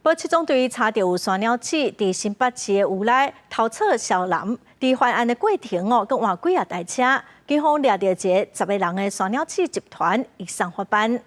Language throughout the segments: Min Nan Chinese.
保七總隊查著有山鳥鼠佇新北市的烏來偷竊蕭楠，佇犯案的過程哦，閣換幾仔台車，警方掠著一个10個人的山鳥鼠集團，移送法辦。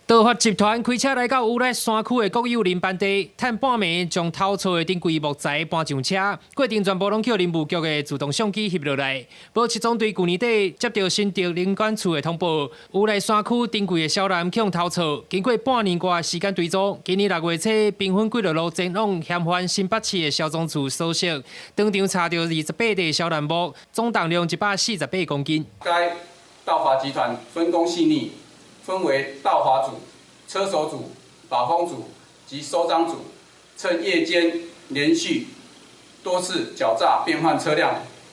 盜伐集團開車來到烏來山區的國有林班地，趁半暝將偷竊的珍貴木材搬上車，過程全部攏予林務局的自動相機翕落來。保七總隊舊年底接著新竹林管處的通報，烏來山區珍貴的蕭楠予偷竊，經過半年外時間追蹤，今年6月初兵分幾條路前往嫌犯新北市的蕭總厝搜索，當場查著28塊蕭楠木，總重量148公斤。該盜伐集團分工細膩，分為盜伐組、車手組、把風組及收贓組，趁夜間連續多次狡詐變換車輛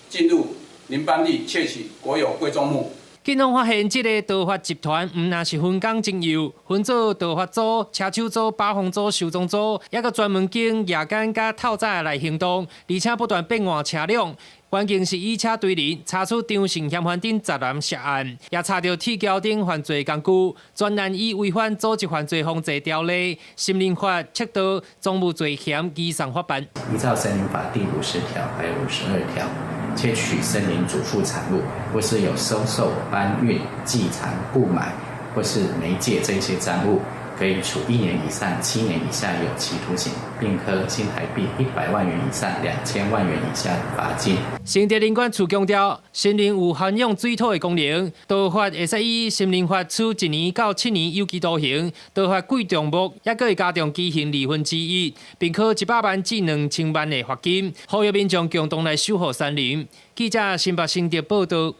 進入林班地竊取國有貴重木。警方發現，這个盜伐集團毋但是分工精幼，分做盜伐組、車手組、把風組、收贓組，抑閣專門經夜間佮透早來行動，而且不斷變換車輛。關鍵是以車追人，查出張姓嫌犯等10人涉案，也查著鐵鉤等犯罪工具，專案以違反組織犯罪防治條例、森林法竊盜、贓物罪嫌移送法辦。依照森林法第50條還有52條，竊取森林主副產物，或是有收受、搬運、寄藏、購買或是媒介這些贓物，可以處1年以上7年以下有期徒刑，並科新台幣100萬元以上2000萬元以下罰金。新竹林管處強調，森林有涵養水土的功能，盜伐會使依森林法處1年到7年有期徒刑，盜伐貴重木抑閣會加重其刑1/2，並科100萬至2000萬的罰金，呼籲民眾共同來守護山林。記者新北新竹報導。